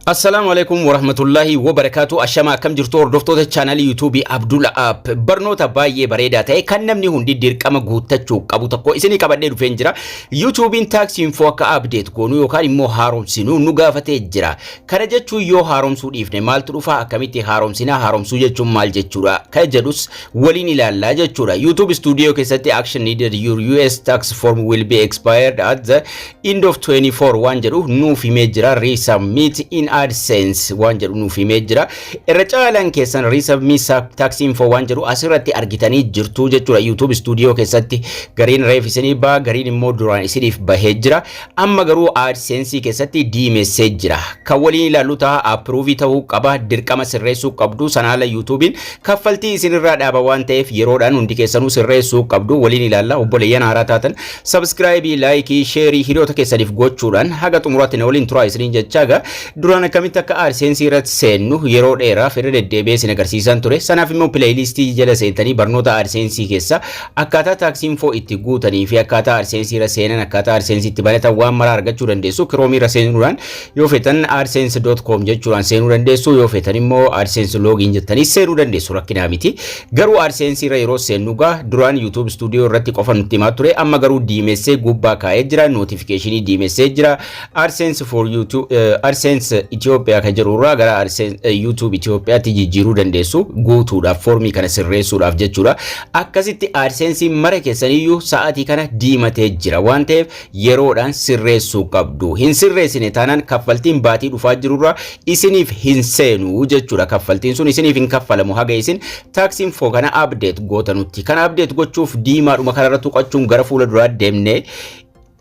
Assalaamu alaikum warahmatullahi wabarakaatu. Ashama, akkam jirtu hordoftoota chaanalii YouTubeii Abdul App? Barnoota baay'ee bareedaa ta'e kan namni hundi dirqama guuttachuu qabu tokko isinii qabadhee dhufeen jira. YouTubeiin tax info akka update goonuu yookaan immoo haaromsinu nu gaafatee jira. Kana jechuun yoo haaromsuu dhiifne maaltu dhufa? Akkamitti haaromsinaa? Haaromsuu jechuun maal jechuudha? Kan jedhus waliin ilaallaa jechuudha. YouTube Studio keessatti "Action needed, your US tax form will be expired at the end of 24" waan jedhu nuuf himee jira. "Resubmit in AdSense" waan jedhu nuuf himee jira. Irra caalaan keessan "resubmit tax info" waan jedhu asirratti argitanii jirtu jechuudha. YouTube Studio keessatti gariin reef isinii baha, gariin immoo duraan isiniif bahee jira. Amma garuu AdSense keessatti diimessee jira. Kan waliin ilaallu ta'a. Approve ta'uu qaba, dirqama sirreessuu qabdu. Sana ala YouTubein kaffaltii isinirraa dhaaba waan ta'eef yeroodhaan hundi keessanuu sirreessuu qabdu. Waliin ilaalla. Obboleeyyan haaraa taatan subscribe, like, share hiriyoota keessaniif gochuudhaan haga xumuraatti na waliin turaa isiniin jechaa, duraan akkamitti akka AdSense irratti seennu yeroo dheeraaf irra deddeebi'ee isin agarsiisan ture. Sanaaf immoo playlistii jala seentanii barnoota AdSense keessa akkaataa tax info itti guutanii fi akkaataa AdSense irra seenan, akkaataa AdSense itti banatan waan maraa argachuu dandeessu. Chrome irra seenuudhaan yoo feetan adsense.com jechuudhaan seenuu dandeessu, yoo feetan immoo AdSense login jettanii seenuu dandeessu, rakkinaa miti. Garuu AdSense irra yeroo seennu gaa duraan YouTube Studio irratti qofa nutti himaa ture, amma garuu diimessee gubbaa kaa'ee jira, notificationii diimessee jira. AdSense for YouTube, AdSense Itoophiyaa kan jedhu irraa gara AdSense YouTube Itoophiyaatti jijjiiruu dandeessu guutuudhaaf, foormii kana sirreessuudhaaf jechuudha. Akkasitti AdSense mara keessaniyyuu sa'aatii kana diimatee jira waan ta'eef yeroodhaan sirreessuu qabdu. Hin sirreessine taanaan kaffaltiin baatii dhufaa jirurraa isiniif hin seenu jechuudha. Kaffaltiin sun isiniif hin kaffalamu haga isin tax info kana update gootanutti. Kana update gochuuf diimaadhuma kanarra tuqachuun gara fuula duraa deemnee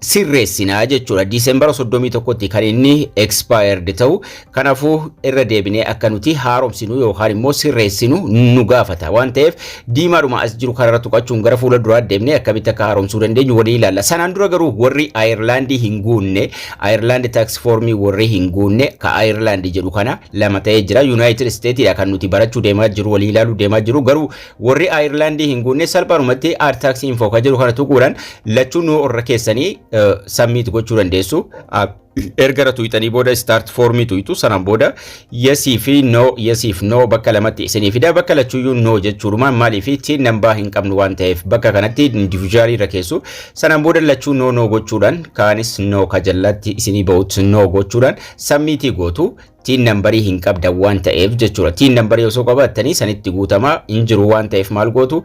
sirreessinaa jechuudha. Diisembara 31tti kan inni expired ta'u. Kanaafuu irra deebinee akka nuti haaromsinu yookaan immoo sirreessinu nu gaafata waan ta'eef diimaadhuma as jiru kanarra tuqachuun gara fuula duraa deemnee akkamitti akka haaromsuu dandeenyu walii ilaalla. Sanaan dura garuu warri Ayirlaandii hin guunne, Ayirlaandi tax formii warri hin guunne, ka Ayirlaandii jedhu kana lama ta'ee jira. United Stateidha kan nuti barachuu deemaa jiru, walii ilaaluu deemaa jiru. Garuu warri Ayirlaandii hin guunne salphaadhumatti "add tax info" ka jedhu kana tuquudhaan lachuu nu irra keessanii submit gochuu dandeessu. Erga irra tuqxanii booda start formii tuqxu. Sanaan booda yesii fi no, yesiif no bakka lamatti isinii fida. Bakka lachuyyuu no jechuudhumaan, maalii fi TIN number hin qabnu waan ta'eef bakka kanatti individualii irra keessu. Sanaan booda lachuu no no gochuudhaan, kaanis no, ka jallatti isinii ba'utti no gochuudhaan submitii gootu. TIN numberii hin qabdan waan ta'eef jechuudha. TIN numberii osoo qabaattanii sanitti guutamaa hin jiru waan ta'eef maal gootu?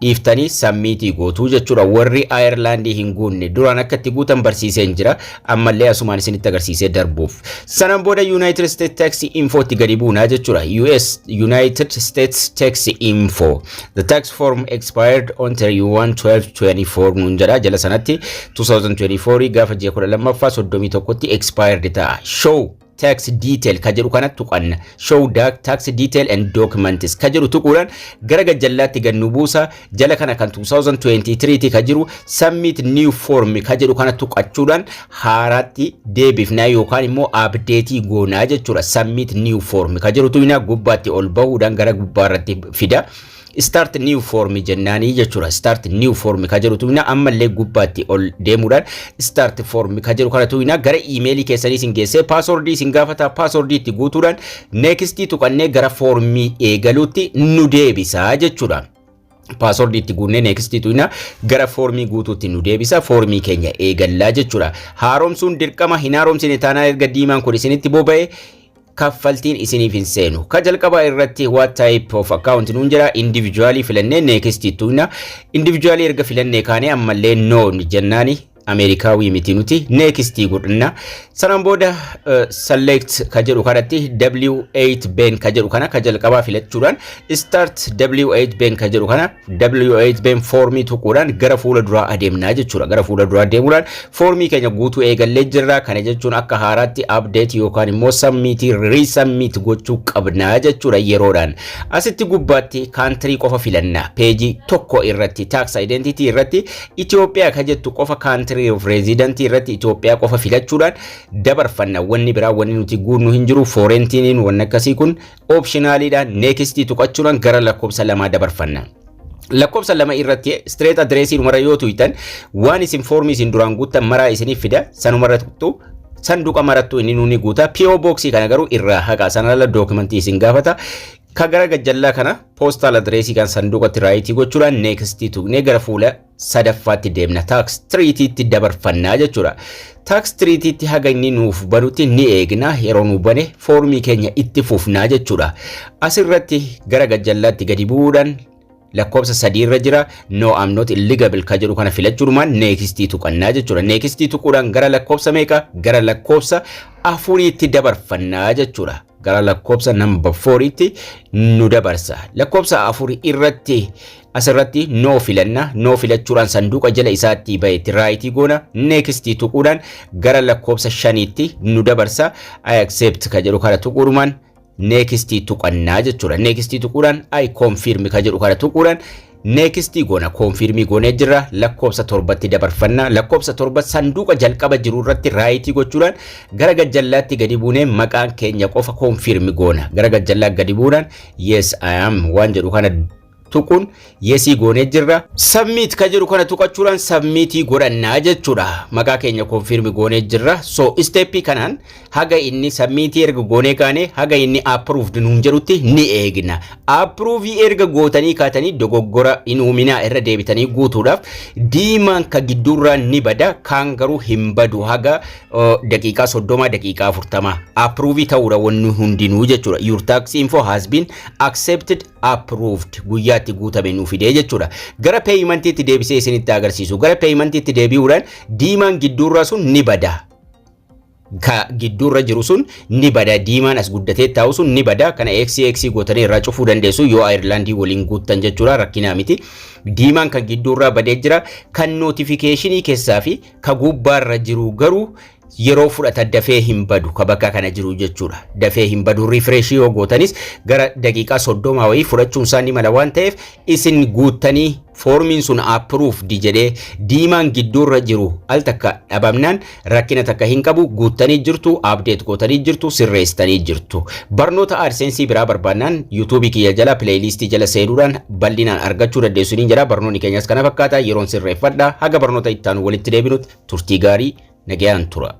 Dhiiftanii submitii gootu jechuudha. Warri Ayirlaandii hin guunne duraan akka itti guutan barsiiseen jira. Ammallee asumaan isinitti agarsiisee darbuuf. Sanaan booda United States Tax Info itti gadi buunaa jechuudha. US United States Tax Info. "The tax form expired on 31/12/24" nuun jedha jala sanatti. 2024 gaafa ji'a 12ffaa 31tti expired ta'a. "Show tax detail" ka jedhu kana tuqanna. "Show tax detail and documents" ka jedhu tuquudhaan gara gajjallaatti gad nu buusa. Jala kana kan 2023 ti ka jiru "submit new form" ka jedhu kana tuqachuudhaan haaraatti deebifnaa yookaan immoo update goonaa jechuudha. "Submit new form" ka jedhu tuqnaa gubbaatti ol bahuudhaan gara gubbaarratti fida. "Start new form" jennaanii jechuudha. "Start new form" ka jedhu tuqna. Ammallee gubbaatti ol deemuudhaan "start form" ka jedhu kana tuqna. Gara iimeelii keessanii isin geessee passwordii isin gaafata. Passwordii itti guutuudhaan nextii tuqannee gara foormii eegaluutti nu deebisaa jechuudha. Passwordii itti guunnee nextii tuqna, gara foormii guutuutti nu deebisa. Foormii keenya eegallaa jechuudha. Haaromsuun dirqama. Hin haaromsine taanaan erga diimaan kun isinitti boba'e kaffaltiin isiniif hin seenu. Ka jalqabaa irratti "What type of account" nuun jira. Individualii filannee nextii tuqna. Individualii erga filannee kaanee ammallee no jennaani, Ameerikaawii miti nuti, nextii godhanna. Sanaan booda "select" ka jedhu kanatti W8 BEN ka jedhu kana ka jalqabaa filachuudhaan "start W8 BEN" ka jedhu kana, W8 BEN foormii tuquudhaan gara fuula duraa adeemnaa jechuudha. Gara fuula duraa deemuudhaan foormii keenya guutuu eegallee jirra. Kana jechuun akka haaraatti update yookaan immoo submitii, resubmit gochuu qabnaa jechuudha yeroodhaan. Asitti gubbaatti country qofa filanna. Peejii tokko irratti tax identity irratti Itoophiyaa ka jettu qofa, country of resident irratti Itoophiyaa qofa filachuudhaan dabarfanna. Wanni biraa wanni nuti guunnu hin jiru. Foreign TINiin wanni akkasii kun optionaliidha. Nextii tuqachuudhaan gara lakkoofsa lamaa dabarfanna. Lakkoofsa lama irratti street addressii dhumarra yoo tuqxan waan isin foormii isin duraan guuttan maraa isiniif fida. Sanumarra tuqxu. Sanduuqa marattuu inni nuuni guuta. PO Boxii kana garuu irraa haqa, sana ala dookimantii isin gaafata. Ka gara gajjallaa kana postal addressii kan sanduuqatti rightii gochuudhaan nextii tuqnee gara fuula sadaffaatti deemna. Tax treatyitti dabarfannaa jechuudha. Tax treatyitti haga inni nuuf banutti ni eegna. Yeroo nu bane foormii keenya itti fufnaa jechuudha. Asirratti gara gajjallaatti gadi bu'uudhaan lakkoofsa 3 irra jira, "No, I'm not eligible" ka jedhu kana filachuudhumaan nextii tuqannaa jechuudha. Nextii tuquudhaan gara lakkoofsa meeqa? Gara lakkoofsa 4tti dabarfannaa jechuudha. Gara lakkoofsa number 4tti nu dabarsa. Lakkoofsa 4 irratti asirratti no filanna. No filachuudhaan sanduuqa jala isaatti bahetti rightii goona. Nextii tuquudhaan gara lakkoofsa 5tti nu dabarsa. "I accept" ka jedhu kana tuquudhumaan nextii tuqannaa jechuudha. Nextii tuquudhaan "I confirm" ka jedhu kana tuquudhaan nextii goona. Confirmii goonee jirra. Lakkoofsa 7tti dabarfanna. Lakkoofsa 7 sanduuqa jalqaba jiru irratti rightii gochuudhaan gara gajjallaatti gadi buunee maqaan keenya qofa confirm goona. Gara gajjallaa gadi bu'uudhaan "Yes, I am" waan jedhu kana tuquun yesii goonee jirra. Submit ka jedhu kana tuqachuudhaan submitii godhannaa jechuudha. Maqaa keenya confirm goonee jirra. So steppii kanaan haga inni submitii erga goonee kaane, haga inni approved nuun jedhutti ni eegna. Approve erga gootanii kaatanii dogoggora hin uuminaa. Irra deebitanii guutuudhaaf diimaan ka gidduurraa ni bada, kaan garuu hin badu haga daqiiqaa 30, daqiiqaa 40 approve ta'uudha wanni hundinuu jechuudha. "Your tax info has been accepted, approved" guyyaatti guutame nuu fidee jechuudha. Gara paymentiitti deebisee isinitti agarsiisu. Gara paymentiitti deebi'uudhaan diimaan gidduurraa sun ni bada. Ka gidduurra jiru sun ni bada. Diimaan as guddatee taa'u sun ni bada. Kana XX gootanii irraa cufuu dandeessu yoo Ayirlaandii waliin guuttan jechuudha, rakkinaa miti. Diimaan kan gidduurraa badee jira. Kan notificationii keessaa fi ka gubbaarra jiru garuu yeroo fudhata, dafee hin badu ka bakka kana jiru jechuudha. Dafee hin badu. Refreshii yoo gootanis gara daqiiqaa 30 wayii fudhachuun isaa ni mala waan ta'eef, isin guuttanii foormiin sun approved jedhee diimaan gidduurra jiru al takka dhabamnaan rakkina takka hin qabu. Guuttanii jirtu, update gootanii jirtu, sirreessitanii jirtu. Barnoota AdSense biraa barbaannaan YouTubeii kiyya jala playlistii jala seenuudhaan bal'inaan argachuu dandeessu niin jedha. Barnoonni keenyas kana fakkaata. Yeroon sirreeffadha. Haga barnoota ittaanu walitti deebinutti turtii gaarii, nagayaan tura.